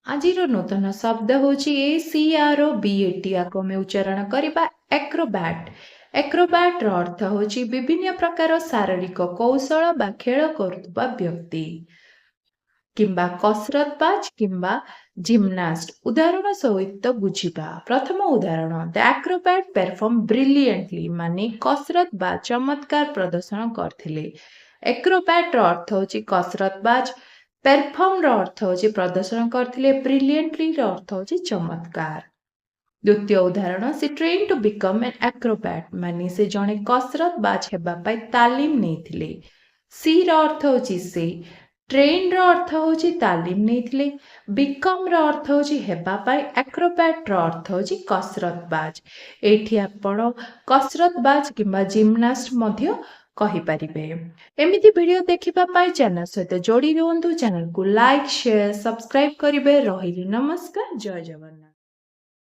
ଆଜିର ନୂତନ ଶବ୍ଦ ହେଉଛି A C R O B A T। ଆକୁ ଆମେ ଉଚ୍ଚାରଣ କରିବା ଆକ୍ରୋବ୍ୟାଟ୍। ଆକ୍ରୋବ୍ୟାଟ୍ର ଅର୍ଥ ହେଉଛି ବିଭିନ୍ନ ପ୍ରକାର ଶାରୀରିକ କୌଶଳ ବା ଖେଳ କରୁଥିବା ବ୍ୟକ୍ତି କିମ୍ବା କସରତବାଜ କିମ୍ବା ଜିମ୍ନାଷ୍ଟ। ଉଦାହରଣ ସହିତ ବୁଝିବା। ପ୍ରଥମ ଉଦାହରଣ, "The acrobat performed brilliantly", ମାନେ କସରତ ବା ଚମତ୍କାର ପ୍ରଦର୍ଶନ କରିଥିଲେ। ଆକ୍ରୋବ୍ୟାଟ୍ର ଅର୍ଥ ହେଉଛି କସରତବାଜ, ପେରଫର୍ମର ଅର୍ଥ ହେଉଛି ପ୍ରଦର୍ଶନ କରିଥିଲେ, ବ୍ରିଲିଏଣ୍ଟଲିର ଅର୍ଥ ହେଉଛି ଚମତ୍କାର। ଦ୍ୱିତୀୟ ଉଦାହରଣ, "She trained to become an acrobat", ମାନେ ସେ ଜଣେ କସରତବାଜ ହେବା ପାଇଁ ତାଲିମ ନେଇଥିଲେ। ସିର ଅର୍ଥ ହେଉଛି ସେ, ଟ୍ରେନ୍ର ଅର୍ଥ ହେଉଛି ତାଲିମ ନେଇଥିଲେ, ବିକମ୍ର ଅର୍ଥ ହେଉଛି ହେବା ପାଇଁ, ଆକ୍ରୋବ୍ୟାଟ୍ର ଅର୍ଥ ହେଉଛି କସରତବାଜ। ଏଇଠି ଆପଣ କସରତବାଜ କିମ୍ବା ଜିମ୍ନାଷ୍ଟ ମଧ୍ୟ କହିପାରିବେ। ଏମିତି ଭିଡ଼ିଓ ଦେଖିବା ପାଇଁ ଚ୍ୟାନେଲ ସହିତ ଯୋଡ଼ି ରୁହନ୍ତୁ। ଚ୍ୟାନେଲକୁ ଲାଇକ୍, ସେୟାର, ସବସ୍କ୍ରାଇବ୍ କରିବେ। ରହିଲି, ନମସ୍କାର, ଜୟ ଜଗନ୍ନାଥ।